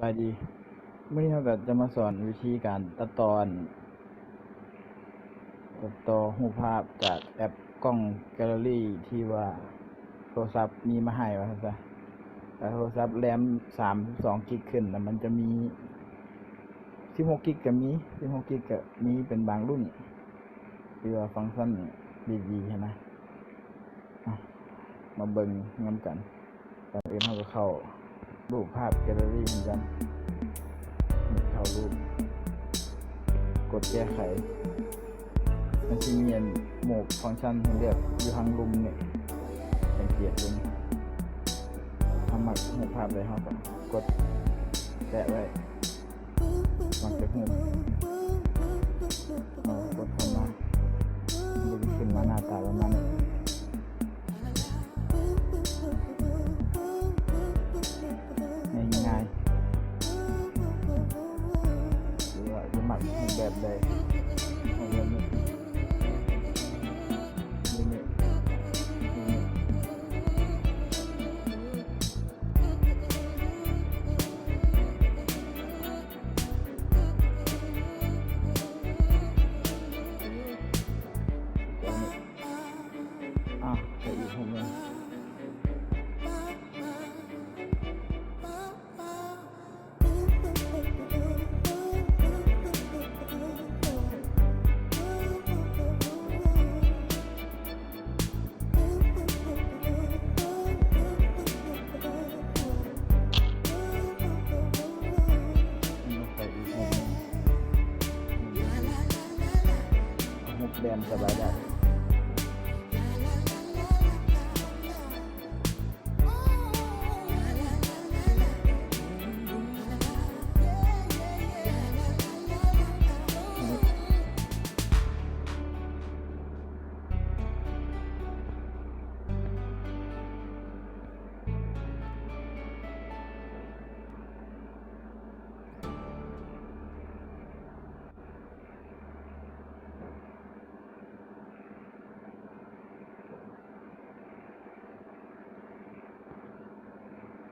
ສະບາຍດີ ມື້ນີ້ເຮົາກໍຈະມາສອນວິທີການຕັດຕໍ່ ອັນ ຕັດຕໍ່ຮູບພາບຈາກແອັບກ້ອງແກລເລີຣີທີ່ວ່າໂທລະສັບມີມາໃຫ້ວ່າຊັ້ນຊະ. ແລ້ວໂທລະສັບແຣມສາມສິບສອງກິກຂຶ້ນ ແລ້ວມັນຈະມີສິບຫົກກິກກໍມີ ສິບຫົກກິກກໍມີເປັນບາງລຸ້ນ ທີ່ວ່າຟັງຊັນດີໆຫັ້ນນະ. ມາເບິ່ງນຳກັນ. ກ່ອນອື່ນເຮົາກໍເຂົ້າຮູບພາບແກລເລີຣີນຳກັນ ເຂົ້າຮູບ ກົດແກ້ໄຂ. ມັນຊິມີອັນໂໝກຟັງຊັນໃຫ້ເລືອກຢູ່ທາງລຸ່ມນີ້ ສັງເກດເບິ່ງ. ເຮົາມັກຮູບພາບໃດເຮົາກໍກົດແຕະໄວ້. ມັກຈະຮູ້ ເອົາກົດເຂົ້າມາ ມັນກໍຈະຂຶ້ນມາໜ້າຕາປະມານນີ້ ງ່າຍໆ ຫຼືວ່າຈະມັກຮູບແບບໃດ ເອົາແບບນີ້. ອ່ະ ໃສ່ອີກຮູບໜຶ່ງ. ຮູບແດນສະບາຍໃຈ.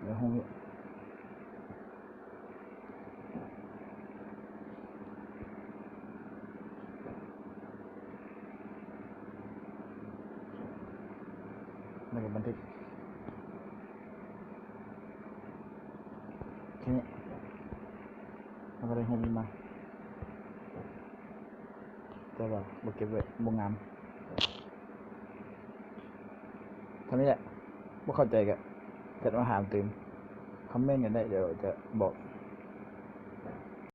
ແລ້ວຫ້ອງນີ້ ແລ້ວກໍບັນທຶກ ແຄ່ນີ້ ເຮົາກໍໄດ້ຮູບນີ້ມາ. ແຕ່ວ່າບໍ່ເກັບໄວ້ ບໍ່ງາມ. ເທົ່ານີ້ແຫຼະ ບໍ່ເຂົ້າໃຈກໍແຊັດມາຖາມຕື່ມ ຄອມເມັນກັນໄດ້ ດຽວຈະບອກ.